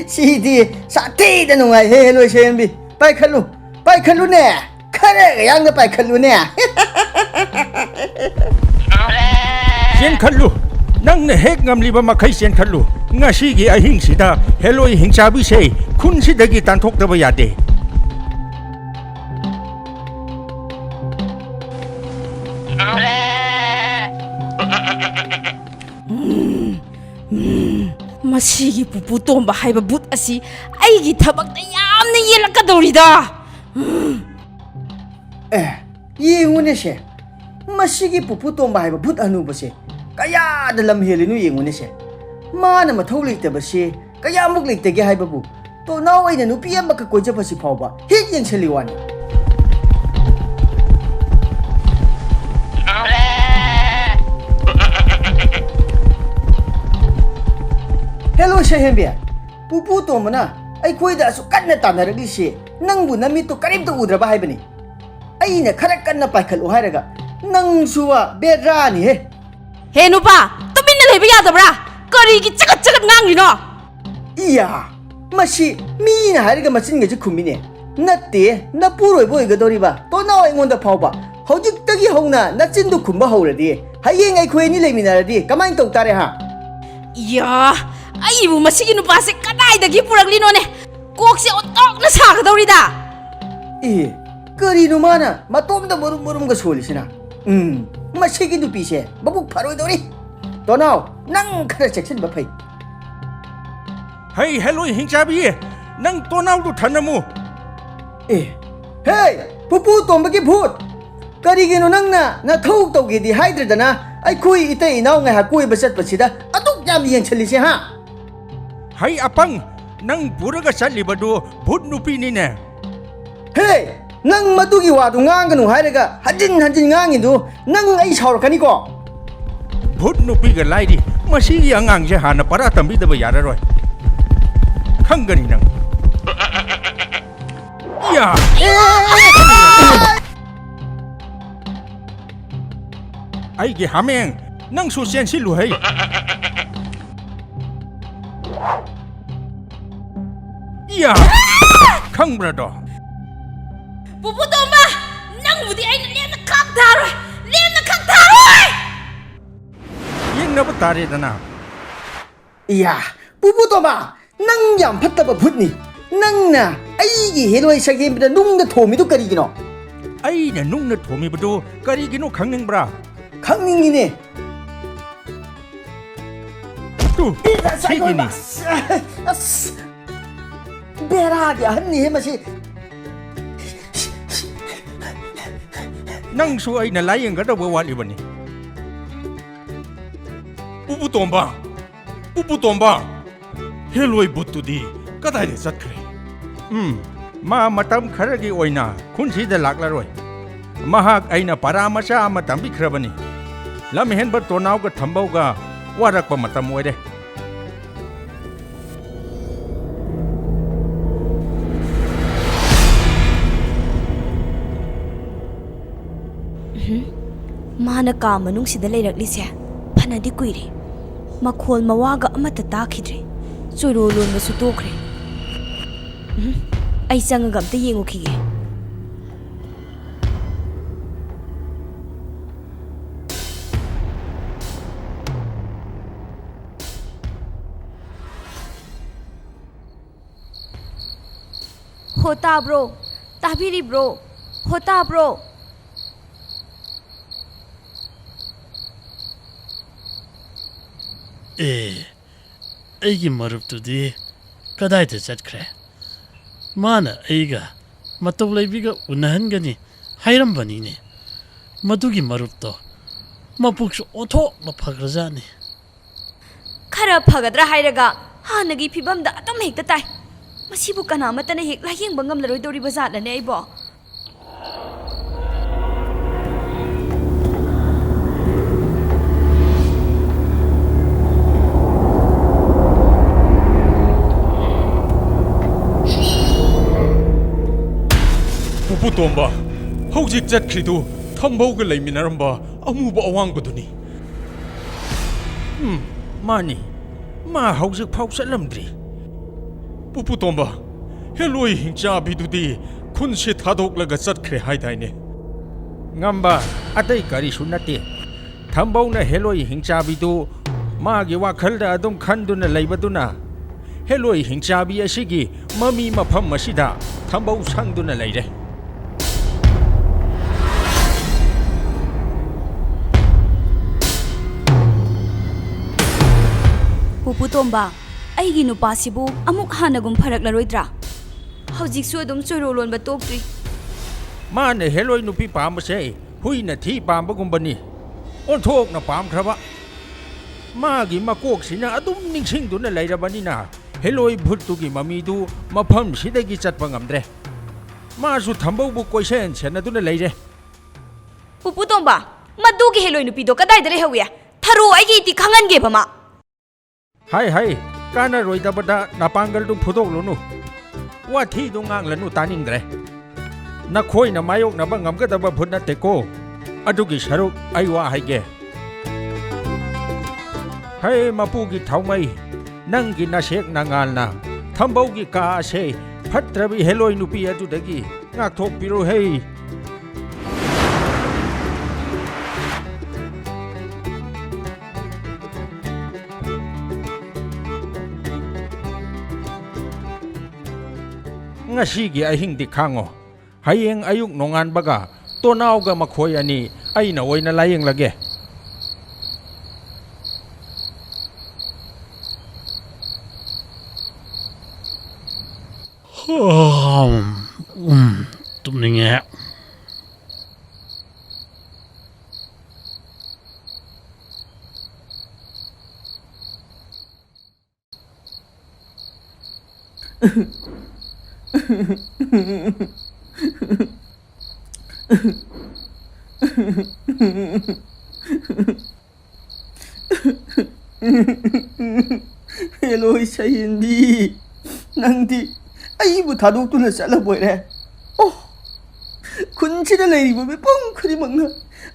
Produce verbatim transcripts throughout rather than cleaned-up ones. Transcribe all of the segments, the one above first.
ꯁꯤꯗꯤ ꯁꯥꯊꯤꯗ ꯅꯨꯡꯉꯥꯏꯍꯦ, ꯍꯦꯂꯣꯏ ꯁꯍꯦꯟꯕꯤ꯫ ꯄꯥꯏꯈꯠꯂꯨ, ꯄꯥꯏꯈꯠꯂꯨꯅꯦ꯫ ꯈꯔꯒ ꯌꯥꯡꯅ ꯄꯥꯏꯈꯠꯂꯨꯅꯦ꯫ ꯆꯦꯟꯈꯠꯂꯨ꯫ ꯅꯪꯅ ꯍꯦꯛ ꯉꯝꯂꯤꯕ ꯃꯈꯩ ꯆꯦꯟꯈꯠꯂꯨ꯫ ꯉꯁꯤꯒꯤ ꯑꯍꯤꯡꯁꯤꯗ ꯍꯦꯂꯣꯏ ꯍꯤꯡꯆꯥꯕꯤꯁꯦ ꯈꯨꯟꯁꯤꯗꯒꯤ ꯇꯥꯟꯊꯣꯛꯇꯕ ꯌꯥꯗꯦ꯫ ꯃꯁꯤꯒꯤ ꯄꯨꯄꯨ ꯇꯣꯝꯕ ꯍꯥꯏꯕ ꯚꯨꯠ ꯑꯁꯤ ꯑꯩꯒꯤ ꯊꯕꯛꯇ ꯌꯥꯝꯅ ꯌꯦꯜꯂꯛꯀꯗꯧꯔꯤꯗ꯫ ꯑꯦ, ꯌꯦꯡꯉꯨꯅꯦꯁꯦ, ꯃꯁꯤꯒꯤ ꯄꯨꯄꯨ ꯇꯣꯝꯕ ꯍꯥꯏꯕ ꯚꯨꯠ ꯍꯅꯨꯕꯁꯦ ꯀꯌꯥꯗ ꯂꯝ ꯍꯦꯜꯂꯤꯅꯣ ꯌꯦꯡꯉꯨꯅꯦꯁꯦ꯫ ꯃꯥꯅ ꯃꯊꯧ ꯂꯩꯇꯕꯁꯦ ꯀꯌꯥꯃꯨꯛ ꯂꯩꯇꯒꯦ ꯍꯥꯏꯕꯕꯨ, ꯇꯣꯅꯥꯎ ꯑꯩꯅ ꯅꯨꯄꯤ ꯑꯃꯈꯛ ꯀꯣꯏꯖꯕꯁꯤ ꯐꯥꯎꯕ ꯍꯦꯛ ꯌꯦꯡꯁꯤꯜꯂꯤ ꯋꯥꯅꯤ꯫ ꯍꯦꯂꯣ ꯁꯍꯦꯝꯕꯤ, ꯄꯨꯄꯨ ꯇꯣꯝꯕꯅ ꯑꯩꯈꯣꯏꯗ ꯑꯁꯨꯛ ꯀꯟꯅ ꯇꯥꯟꯅꯔꯛꯂꯤꯁꯤ ꯅꯪꯕꯨ ꯅꯃꯤꯠꯇꯨ ꯀꯔꯤꯝꯇ ꯎꯗ꯭ꯔꯕ ꯍꯥꯏꯕꯅꯤ꯫ ꯑꯩꯅ ꯈꯔ ꯀꯟꯅ ꯄꯥꯏꯈꯠꯂꯨ ꯍꯥꯏꯔꯒ ꯅꯪꯁꯨꯕ ꯕꯦꯔꯥꯅꯤꯍꯦ꯫ ꯍꯦ ꯅꯨꯄꯥ, ꯇꯨꯃꯤꯟꯅ ꯂꯩꯕ ꯌꯥꯗꯕ꯭ꯔꯥ? ꯀꯔꯤꯒꯤ ꯆꯒꯠ ꯆꯒꯠ ꯉꯥꯡꯂꯤꯅꯣ? ꯏꯌꯥ, ꯃꯁꯤ ꯃꯤꯅ ꯍꯥꯏꯔꯒ ꯃꯆꯤꯟꯒꯁꯦ ꯈꯨꯝꯃꯤꯅꯦ꯫ ꯅꯠꯇꯦ, ꯅꯄꯨꯔꯣꯏꯕ ꯑꯣꯏꯒꯗꯧꯔꯤꯕ ꯇꯣꯅꯥꯎ ꯑꯩꯉꯣꯟꯗ ꯐꯥꯎꯕ ꯍꯧꯖꯤꯛꯇꯒꯤ ꯍꯧꯅ ꯅꯆꯤꯟꯗꯨ ꯈꯨꯝꯕ ꯍꯧꯔꯗꯤ ꯍꯌꯦꯡ ꯑꯩꯈꯣꯏ ꯑꯅꯤ ꯂꯩꯃꯤꯟꯅꯔꯗꯤ ꯀꯃꯥꯏꯅ ꯇꯧ ꯇꯥꯔꯦ ꯍꯥ? ꯏꯌꯥ, ꯑꯩꯕꯨ ꯃꯁꯤꯒꯤ ꯅꯨꯄꯥꯁꯦ ꯀꯗꯥꯏꯗꯒꯤ ꯄꯨꯔꯛꯂꯤꯅꯣꯅꯦ? ꯀꯣꯛꯁꯦ ꯑꯣꯟꯊꯣꯛꯅ ꯁꯥꯒꯗꯧꯔꯤꯗ꯫ ꯑꯦ, ꯀꯔꯤꯅꯣ ꯃꯥꯅ ꯃꯇꯣꯝꯗ ꯃꯔꯨꯝ ꯃꯔꯨꯝꯒ ꯁꯣꯜꯂꯤꯁꯤꯅ? ꯎꯝ, ꯃꯁꯤꯒꯤ ꯅꯨꯄꯤꯁꯦ ꯃꯕꯨꯛ ꯐꯔꯣꯏꯗꯧꯔꯤ꯫ ꯇꯣꯅꯥꯎ, ꯅꯪ ꯈꯔ ꯆꯦꯛꯁꯤꯟꯕ ꯐꯩ꯫ ꯍꯩ, ꯍꯦꯂꯣꯏ ꯍꯤꯡꯆꯥꯕꯤ, ꯅꯪ ꯇꯣꯅꯥꯎꯗꯨ ꯊꯅꯝꯃꯨ꯫ ꯑꯦ, ꯍꯦ, ꯄꯨꯄꯨ ꯇꯣꯝꯕꯒꯤ ꯚꯨꯠ! ꯀꯔꯤꯒꯤꯅꯣ ꯅꯪꯅ ꯅꯊꯧ ꯇꯧꯒꯦꯗꯤ ꯍꯥꯏꯗ꯭ꯔꯗꯅ ꯑꯩꯈꯣꯏ ꯏꯇꯩ ꯏꯅꯥꯎ ꯉꯥꯏꯍꯥꯛ ꯀꯣꯏꯕ ꯆꯠꯄꯁꯤꯗ ꯑꯗꯨꯛ ꯌꯥꯝ ꯌꯦꯡꯁꯤꯜꯂꯤꯁꯦ ꯍꯥ? ꯍꯩ ꯑꯄꯪ, ꯅꯪ ꯄꯨꯔꯒ ꯆꯠꯂꯤꯕꯗꯨ ꯚꯨꯠ ꯅꯨꯄꯤꯅꯤꯅꯦ꯫ ꯍꯦ, ꯅꯪ ꯃꯗꯨꯒꯤ ꯋꯥꯗꯨ ꯉꯥꯡꯒꯅꯨ ꯍꯥꯏꯔꯒ ꯍꯟꯖꯤꯟ ꯍꯟꯖꯤꯟ ꯉꯥꯡꯉꯤꯗꯨ, ꯅꯪ ꯑꯩ ꯁꯥꯎꯔꯛꯀꯅꯤꯀꯣ꯫ ꯚꯨꯠ ꯅꯨꯄꯤꯒ ꯂꯥꯏꯔꯤ, ꯃꯁꯤꯒꯤ ꯑꯉꯥꯡꯁꯦ ꯍꯥꯟꯅ ꯄꯔꯥ ꯇꯝꯕꯤꯗꯕ ꯌꯥꯔꯔꯣꯏ꯫ ꯈꯪꯒꯅꯤ ꯅꯪ꯫ ꯌꯥ! ꯑꯩꯒꯤ ꯍꯥꯃꯦꯡ, ꯅꯪꯁꯨ ꯆꯦꯟꯁꯤꯜꯂꯨ ꯍꯩ꯫ ꯌꯥ! ꯈꯪꯕ꯭ꯔꯥꯗꯣ? ꯄꯨꯄꯨ ꯇꯣꯝꯕ, ꯅꯪꯕꯨꯗꯤ ꯑꯩꯅ ꯂꯦꯝꯅ ꯈꯥꯛ ꯊꯥꯔꯣꯏ, ꯂꯦꯝꯅ ꯈꯥꯛ ꯊꯥꯔꯣꯏ! ꯌꯦꯡꯅꯕ ꯇꯥꯔꯦꯗꯅ꯫ ꯏꯌꯥ, ꯄꯨꯄꯨ ꯇꯣꯝꯕ, ꯅꯪ ꯌꯥꯝ ꯐꯠꯇꯕ ꯚꯨꯠꯅꯤ꯫ ꯅꯪꯅ ꯑꯩꯒꯤ ꯍꯦꯂꯣꯏ ꯁꯛꯍꯦꯟꯕꯗ ꯅꯨꯡꯗ ꯊꯣꯝꯃꯤꯗꯨ ꯀꯔꯤꯒꯤꯅꯣ? ꯑꯩꯅ ꯅꯨꯡꯅ ꯊꯣꯝꯃꯤꯕꯗꯨ ꯀꯔꯤꯒꯤꯅꯣ ꯈꯪꯅꯤꯡꯕ꯭ꯔꯥ? ꯈꯪꯅꯤꯡꯉꯤꯅꯦ꯫ ꯇꯨ, ꯏꯁ, ꯁꯤꯒꯤꯅꯤ꯫ ꯑꯁ, ꯑꯁ, ꯕꯦꯔꯥꯒꯤ ꯑꯍꯟꯅꯤꯍꯦ ꯃꯁꯤ꯫ ꯅꯪꯁꯨ ꯑꯩꯅ ꯂꯥꯌꯦꯡꯒꯗꯧꯕ ꯋꯥꯠꯂꯤꯕꯅꯤ꯫ ꯄꯨꯄꯨ ꯇꯣꯝꯕ, ꯄꯨꯄꯨ ꯇꯣꯝꯕ, ꯍꯦꯂꯣꯏ ꯚꯨꯠꯇꯨꯗꯤ ꯀꯗꯥꯏꯗ ꯆꯠꯈ꯭ꯔꯦ? ꯎꯝ, ꯃꯥ ꯃꯇꯝ ꯈꯔꯒꯤ ꯑꯣꯏꯅ ꯈꯨꯟꯁꯤꯗ ꯂꯥꯛꯂꯔꯣꯏ꯫ ꯃꯍꯥꯛ ꯑꯩꯅ ꯄꯔꯥ ꯃꯆꯥ ꯑꯃ ꯇꯝꯕꯤꯈ꯭ꯔꯕꯅꯤ꯫ ꯂꯝꯍꯦꯟꯕ ꯇꯣꯅꯥꯎꯒ ꯊꯝꯕꯧꯒ ꯋꯥꯔꯛꯄ ꯃꯇꯝ ꯑꯣꯏꯔꯦ꯫ ꯎꯝ, ꯃꯥꯅ ꯀꯥ ꯃꯅꯨꯡꯁꯤꯗ ꯂꯩꯔꯛꯂꯤꯁꯦ ꯐꯅꯗꯤ ꯀꯨꯏꯔꯦ꯫ ꯃꯈꯣꯜ ꯃꯋꯥꯒ ꯑꯃꯠꯇ ꯇꯥꯈꯤꯗ꯭ꯔꯦ꯫ ꯆꯣꯏꯔꯣ ꯂꯣꯟꯕꯁꯨ ꯇꯣꯛꯈ꯭ꯔꯦ꯫ ꯎꯝ, ꯑꯩ ꯆꯪꯉꯒ ꯑꯝꯇ ꯌꯦꯡꯉꯨꯈꯤꯒꯦ꯫ ꯍꯣ, ꯇꯥꯕ꯭ꯔꯣ? ꯇꯥꯕꯤꯔꯤꯕ꯭ꯔꯣ? ꯍꯣ, ꯇꯥꯕ꯭ꯔꯣ? ꯑꯦ, ꯑꯩꯒꯤ ꯃꯔꯨꯞꯇꯨꯗꯤ ꯀꯗꯥꯏꯗ ꯆꯠꯈ꯭ꯔꯦ? ꯃꯥꯅ ꯑꯩꯒ ꯃꯇꯧ ꯂꯩꯕꯤꯒ ꯎꯅꯍꯟꯒꯅꯤ ꯍꯥꯏꯔꯝꯕꯅꯤꯅꯦ꯫ ꯃꯗꯨꯒꯤ ꯃꯔꯨꯞꯇꯣ ꯃꯄꯨꯛꯁꯨ ꯑꯣꯟꯊꯣꯛꯅ ꯐꯈ꯭ꯔꯖꯥꯠꯅꯤ꯫ ꯈꯔ ꯐꯒꯗ꯭ꯔꯥ ꯍꯥꯏꯔꯒ ꯍꯥꯟꯅꯒꯤ ꯐꯤꯕꯝꯗ ꯑꯗꯨꯝ ꯍꯦꯛꯇ ꯇꯥꯏ꯫ ꯃꯁꯤꯕꯨ ꯀꯅꯥꯃꯠꯇꯅ ꯍꯦꯛ ꯂꯥꯌꯦꯡꯕ ꯉꯝꯂꯔꯣꯏꯗꯧꯔꯤꯕ ꯖꯥꯠꯂꯅꯦ ꯑꯩꯕꯣ? ꯇꯣꯝꯕ, ꯍꯧꯖꯤꯛ ꯆꯠꯈ꯭ꯔꯤꯗꯨ ꯊꯝꯕꯧꯒ ꯂꯩꯃꯤꯟꯅꯔꯝꯕ ꯑꯃꯨꯕ ꯑꯋꯥꯡꯕꯗꯨꯅꯤ꯫ ꯎꯝ, ꯃꯥꯅꯤ꯫ ꯃꯥ ꯍꯧꯖꯤꯛ ꯐꯥꯎ ꯆꯠꯂꯝꯗ꯭ꯔꯤ꯫ ꯄꯨꯄꯨ ꯇꯣꯝꯕ, ꯍꯦꯂꯣꯏ ꯍꯤꯡꯆꯥꯕꯤꯗꯨꯗꯤ ꯈꯨꯟꯁꯦ ꯊꯥꯗꯣꯛꯂꯒ ꯆꯠꯈ꯭ꯔꯦ ꯍꯥꯏꯗꯥꯏꯅꯦ? ꯉꯝꯕ, ꯑꯇꯩ ꯀꯔꯤꯁꯨ ꯅꯠꯇꯦ꯫ ꯊꯝꯕꯧꯅ ꯍꯦꯂꯣꯏ ꯍꯤꯡꯆꯥꯕꯤꯗꯨ ꯃꯥꯒꯤ ꯋꯥꯈꯜꯗ ꯑꯗꯨꯝ ꯈꯟꯗꯨꯅ ꯂꯩꯕꯗꯨꯅ ꯍꯦꯂꯣꯏ ꯍꯤꯡꯆꯥꯕꯤ ꯑꯁꯤꯒꯤ ꯃꯃꯤ ꯃꯐꯝ ꯑꯁꯤꯗ ꯊꯝꯕꯧ ꯁꯪꯗꯨꯅ ꯂꯩꯔꯦ꯫ ꯄꯨꯄꯨ ꯇꯣꯝꯕ, ꯑꯩꯒꯤ ꯅꯨꯄꯥꯁꯤꯕꯨ ꯑꯃꯨꯛ ꯍꯥꯟꯅꯒꯨꯝ ꯐꯔꯛꯂꯔꯣꯏꯗ꯭ꯔꯥ? ꯍꯧꯖꯤꯛꯁꯨ ꯑꯗꯨꯝ ꯆꯣꯏꯔꯣ ꯂꯣꯟꯕ ꯇꯣꯛꯇ꯭ꯔꯤ꯫ ꯃꯥꯅ ꯍꯦꯂꯣꯏ ꯅꯨꯄꯤ ꯄꯥꯝꯕꯁꯦ ꯍꯨꯏꯅ ꯊꯤ ꯄꯥꯝꯕꯒꯨꯝꯕꯅꯤ꯫ ꯑꯣꯟꯊꯣꯛꯅ ꯄꯥꯝꯈ꯭ꯔꯕ꯫ ꯃꯥꯒꯤ ꯃꯀꯣꯛꯁꯤꯅ ꯑꯗꯨꯝ ꯅꯤꯡꯁꯤꯡꯗꯨꯅ ꯂꯩꯔꯕꯅꯤꯅ ꯍꯦꯂꯣꯏ ꯚꯨꯠꯇꯨꯒꯤ ꯃꯃꯤꯗꯨ ꯃꯐꯝꯁꯤꯗꯒꯤ ꯆꯠꯄ ꯉꯝꯗ꯭ꯔꯦ꯫ ꯃꯥꯁꯨ ꯊꯝꯕꯧꯕꯨ ꯀꯣꯏꯁꯦꯟ ꯁꯦꯟꯅꯗꯨꯅ ꯂꯩꯔꯦ꯫ ꯄꯨꯄꯨ ꯇꯣꯝꯕ, ꯃꯗꯨꯒꯤ ꯍꯦꯂꯣꯏ ꯅꯨꯄꯤꯗꯣ ꯀꯗꯥꯏꯗ ꯂꯩꯍꯧꯏ? ꯊꯔꯣ ꯑꯩꯒꯤ ꯏꯇꯤ ꯈꯪꯍꯟꯒꯦꯕ ꯃꯥ꯫ ꯍꯥꯏ ꯍꯥꯏ, ꯀꯥꯟꯅꯔꯣꯏꯗꯕꯗ ꯅꯄꯥꯡꯒꯜꯗꯨ ꯐꯨꯗꯣꯛꯂꯨꯅꯨ꯫ ꯋꯥꯊꯤꯗꯨ ꯉꯥꯡꯂꯅꯨ, ꯇꯥꯅꯤꯡꯗ꯭ꯔꯦ꯫ ꯅꯈꯣꯏꯅ ꯃꯥꯌꯣꯛꯅꯕ ꯉꯝꯒꯗꯕ ꯚꯨꯠ ꯅꯠꯇꯦꯀꯣ꯫ ꯑꯗꯨꯒꯤ ꯁꯔꯨꯛ ꯑꯩ ꯋꯥ ꯍꯥꯏꯒꯦ꯫ ꯍꯦ ꯃꯄꯨꯒꯤ ꯊꯥꯎꯃꯩ, ꯅꯪꯒꯤ ꯅꯁꯦꯛ ꯅꯉꯥꯜꯅ ꯊꯝꯕꯧꯒꯤ ꯀꯥ ꯑꯁꯦ ꯐꯠꯇ꯭ꯔꯕꯤ ꯍꯦꯂꯣꯏ ꯅꯨꯄꯤ ꯑꯗꯨꯗꯒꯤ ꯉꯥꯛꯊꯣꯛꯄꯤꯔꯣ ꯍꯦ꯫ ꯉꯁꯤꯒꯤ ꯑꯍꯤꯡꯗꯤ ꯈꯥꯡꯉꯣ꯫ ꯍꯌꯦꯡ ꯑꯌꯨꯛ ꯅꯣꯡꯉꯥꯟꯕꯒ ꯇꯣꯅꯥꯎꯒ ꯃꯈꯣꯏ ꯑꯅꯤ ꯑꯩꯅ ꯑꯣꯏꯅ ꯂꯥꯌꯦꯡꯂꯒꯦ꯫ ꯎꯝ, ꯇꯨꯝꯅꯤꯡꯉꯦ꯫ ꯍꯦꯂꯣꯏ ꯁꯍꯤꯟꯕꯤ, ꯅꯪꯗꯤ ꯑꯩꯕꯨ ꯊꯥꯗꯣꯛꯇꯨꯅ ꯆꯠꯂꯕꯣꯏꯔꯦ꯫ ꯑꯣ, ꯈꯨꯟꯁꯤꯗ ꯂꯩꯔꯤꯕ ꯃꯤꯄꯨꯝ ꯈꯨꯗꯤꯡꯃꯛꯅ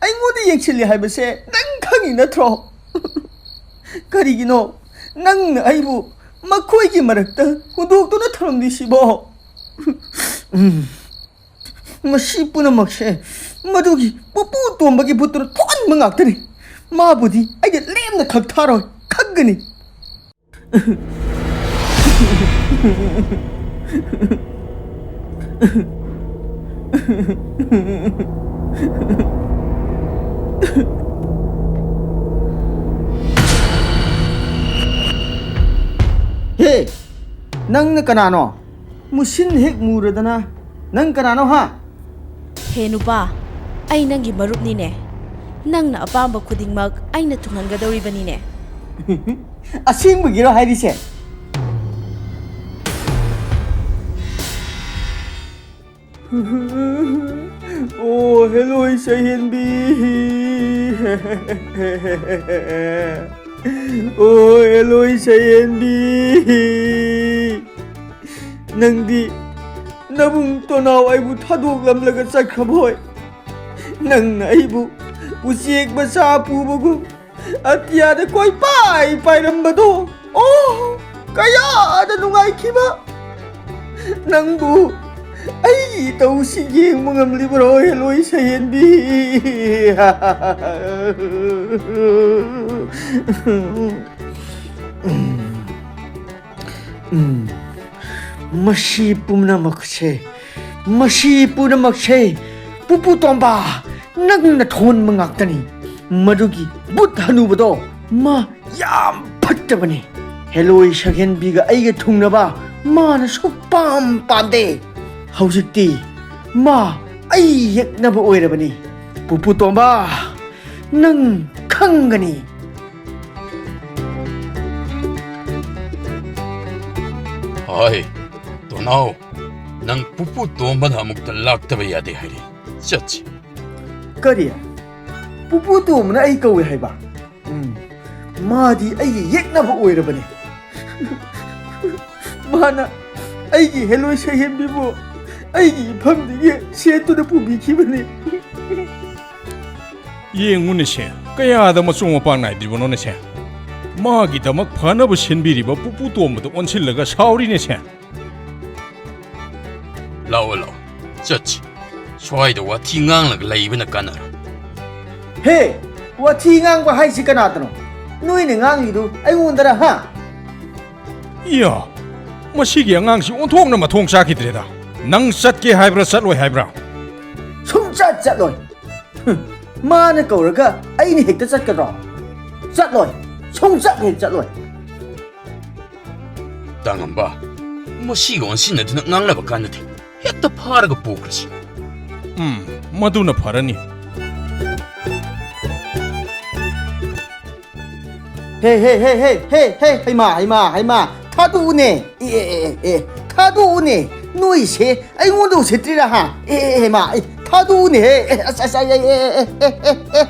ꯑꯩꯉꯣꯟꯗ ꯌꯦꯡꯁꯤꯜꯂꯤ ꯍꯥꯏꯕꯁꯦ ꯅꯪ ꯈꯪꯉꯤ ꯅꯠꯇ꯭ꯔꯣ? ꯀꯔꯤꯒꯤꯅꯣ ꯅꯪꯅ ꯑꯩꯕꯨ ꯃꯈꯣꯏꯒꯤ ꯃꯔꯛꯇ ꯍꯨꯟꯗꯣꯛꯇꯨꯅ ꯊꯝꯂꯝꯂꯤꯁꯤꯕꯣ? ꯎꯝ꯫ ꯃꯁꯤ ꯄꯨꯝꯅꯃꯛꯁꯦ ꯃꯗꯨꯒꯤ ꯄꯨꯄꯨ ꯇꯣꯝꯕꯒꯤ ꯚꯨꯠꯇꯨꯅ ꯊꯣꯛꯍꯟꯕ ꯉꯥꯛꯇꯅꯤ꯫ ꯃꯥꯕꯨꯗꯤ ꯑꯩꯅ ꯂꯦꯝꯅ ꯈꯛ ꯊꯥꯔꯣꯏ, ꯈꯪꯒꯅꯤ꯫ ꯍꯦ, ꯅꯪꯅ ꯀꯅꯥꯅꯣ? ꯃꯨꯁꯤꯟ ꯍꯦꯛ ꯃꯨꯔꯗꯅ꯫ ꯅꯪ ꯀꯅꯥꯅꯣ, ꯍꯥ? ꯍꯦ ꯅꯨꯄꯥ, ꯑꯩ ꯅꯪꯒꯤ ꯃꯔꯨꯞꯅꯤꯅꯦ꯫ ꯅꯪꯅ ꯑꯄꯥꯝꯕ ꯈꯨꯗꯤꯡꯃꯛ ꯑꯩꯅ ꯊꯨꯡꯍꯟꯒꯗꯧꯔꯤꯕꯅꯤꯅꯦ꯫ ꯑꯁꯦꯡꯕꯒꯤꯔꯣ ꯍꯥꯏꯔꯤꯁꯦ? ꯑꯣ, ꯍꯦꯂꯣꯏ ꯁꯍꯦꯟꯕꯤ꯫ ꯑꯣ, ꯍꯦꯂꯣꯏ ꯁꯍꯦꯟꯕꯤ꯫ ꯅꯪꯗꯤ ꯅꯕꯨꯡ ꯇꯣꯅꯥꯎ ꯑꯩꯕꯨ ꯊꯥꯗꯣꯛꯂꯝꯂꯒ ꯆꯠꯈ꯭ꯔꯕꯣꯏ? ꯅꯪꯅ ꯑꯩꯕꯨ ꯎꯆꯦꯛ ꯃꯆꯥ ꯄꯨꯕꯒꯨꯝ ꯑꯇꯤꯌꯥꯗ ꯀꯣꯏꯄꯥꯏ ꯄꯥꯏꯔꯝꯕꯗꯣ, ꯑꯣ, ꯀꯌꯥꯗ ꯅꯨꯡꯉꯥꯏꯈꯤꯕ! ꯅꯪꯕꯨ ꯑꯩꯒꯤ ꯏꯇꯧꯁꯤ ꯌꯦꯡꯕ ꯉꯝꯂꯤꯕ꯭ꯔꯣ, ꯍꯦꯂꯣꯏ ꯁꯍꯦꯟꯕꯤ? ꯎꯝ, ꯃꯁꯤ ꯄꯨꯝꯅꯃꯛꯁꯦ, ꯃꯁꯤ ꯄꯨꯝꯅꯃꯛꯁꯦ ꯄꯨꯄꯨ ꯇꯣꯝꯕ, ꯅꯪꯅ ꯊꯣꯟꯕ ꯉꯥꯛꯇꯅꯤ꯫ ꯃꯗꯨꯒꯤ ꯕꯨꯠ ꯍꯅꯨꯕꯗꯣ ꯃꯥ ꯌꯥꯝ ꯐꯠꯇꯕꯅꯤ꯫ ꯍꯦꯂꯣꯏ ꯁꯛꯍꯦꯟꯕꯤꯒ ꯑꯩꯒ ꯊꯨꯡꯅꯕ ꯃꯥꯅ ꯁꯨꯛꯄꯥꯝ ꯄꯥꯝꯗꯦ꯫ ꯍꯧꯖꯤꯛꯇꯤ ꯃꯥ ꯑꯩ ꯌꯦꯛꯅꯕ ꯑꯣꯏꯔꯕꯅꯤ꯫ ꯄꯨꯄꯨ ꯇꯣꯝꯕ, ꯅꯪ ꯈꯪꯒꯅꯤ꯫ ꯍꯣꯏ, ꯇꯣꯅꯥꯎ, ꯅꯪ ꯄꯨꯄꯨ ꯇꯣꯝꯕꯅ ꯑꯃꯨꯛꯇ ꯂꯥꯛꯇꯕ ꯌꯥꯗꯦ ꯍꯥꯏꯔꯤ꯫ ꯆꯠꯁꯤ꯫ ꯀꯔꯤ? ꯄꯨꯄꯨ ꯇꯣꯝꯕꯅ ꯑꯩ ꯀꯧꯏ ꯍꯥꯏꯕ? ꯎꯝ, ꯃꯥꯗꯤ ꯑꯩꯒꯤ ꯌꯦꯛꯅꯕ ꯑꯣꯏꯔꯕꯅꯤ꯫ ꯃꯥꯅ ꯑꯩꯒꯤ ꯍꯦꯂꯣꯏ ꯁꯛꯍꯦꯟꯕꯤꯕꯨ ꯑꯩꯒꯤ ꯏꯐꯝꯗꯒꯤ ꯁꯦꯠꯇꯨꯅ ꯄꯨꯕꯤꯈꯤꯕꯅꯤ꯫ ꯌꯦꯡꯉꯨꯅꯦꯁꯦ, ꯀꯌꯥꯗ ꯃꯆꯣꯡ ꯃꯄꯥꯟ ꯅꯥꯏꯗ꯭ꯔꯤꯕꯅꯣꯅꯦꯁꯦ꯫ ꯃꯥꯒꯤꯗꯃꯛ ꯐꯅꯕ ꯁꯤꯟꯕꯤꯔꯤꯕ ꯄꯨꯄꯨ ꯇꯣꯝꯕꯗ ꯑꯣꯟꯁꯤꯜꯂꯒ ꯁꯥꯎꯔꯤꯅꯦꯁꯦ꯫ ꯂꯥꯛꯑꯣ, ꯂꯥꯛꯑꯣ, ꯆꯠꯁꯤ꯫ ꯁ꯭ꯋꯥꯏꯗ ꯋꯥꯊꯤ ꯉꯥꯡꯂꯒ ꯂꯩꯕꯅ ꯀꯥꯟꯅꯔꯣꯏ꯫ ꯍꯦ, ꯋꯥꯊꯤ ꯉꯥꯡꯕ ꯍꯥꯏꯁꯤ ꯀꯅꯥꯗꯅꯣ? ꯅꯣꯏꯅ ꯉꯥꯡꯉꯤꯗꯨ ꯑꯩꯉꯣꯟꯗꯔ, ꯍꯥ? ꯏꯌꯥ, ꯃꯁꯤꯒꯤ ꯑꯉꯥꯡꯁꯤ ꯑꯣꯟꯊꯣꯛꯅ ꯃꯊꯣꯡ ꯆꯥꯈꯤꯗ꯭ꯔꯦꯗ꯫ ꯅꯪ ꯆꯠꯀꯦ ꯍꯥꯏꯕ꯭ꯔꯥ, ꯆꯠꯂꯣꯏ ꯍꯥꯏꯕ꯭ꯔꯥ? ꯁꯨꯡꯆꯠ ꯆꯠꯂꯣꯏ꯫ ꯍꯨꯝ, ꯃꯥꯅ ꯀꯧꯔꯒ ꯑꯩꯅ ꯍꯦꯛꯇ ꯆꯠꯀꯗ꯭ꯔꯣ? ꯆꯠꯂꯣꯏ꯫ ꯁꯨꯡꯆꯠ ꯍꯦꯛ ꯆꯠꯂꯣꯏ꯫ ꯇꯥꯉꯝꯕ, ꯃꯁꯤꯒ ꯑꯣꯟꯁꯤꯟꯅꯗꯨꯅ ꯉꯥꯡꯅꯕ ꯀꯥꯟꯅꯗꯦ꯫ ꯍꯦꯛꯇ ꯐꯥꯔꯒ ꯄꯨꯈ꯭ꯔꯁꯤ꯫ ꯎꯝ, ꯃꯗꯨꯅ ꯐꯔꯅꯤ꯫ ꯍꯦ, ꯍꯦ, ꯍꯦ, ꯍꯦ, ꯍꯦ, ꯍꯦ, ꯍꯩꯃꯥ, ꯍꯩꯃꯥ, ꯍꯩꯃꯥ, ꯊꯥꯗꯣꯛꯎꯅꯦ꯫ ꯑꯦ, ꯑꯦ, ꯑꯦ, ꯑꯦ, ꯊꯥꯗꯣꯛꯎꯅꯦ꯫ ꯅꯣꯏꯁꯦ ꯑꯩꯉꯣꯟꯗ ꯎꯁꯤꯠꯇ꯭ꯔꯤꯔꯥ, ꯍꯥ? ꯑꯦ, ꯑꯦ, ꯍꯩꯃꯥ, ꯑꯦ, ꯊꯥꯗꯣꯛꯎꯅꯦ, ꯍꯦ꯫ ꯑꯦ, ꯑꯁ, ꯑꯁ, ꯑꯦ, ꯑꯦ, ꯑꯦ, ꯑꯦ, ꯑꯦ, ꯑꯦ, ꯑꯦ꯫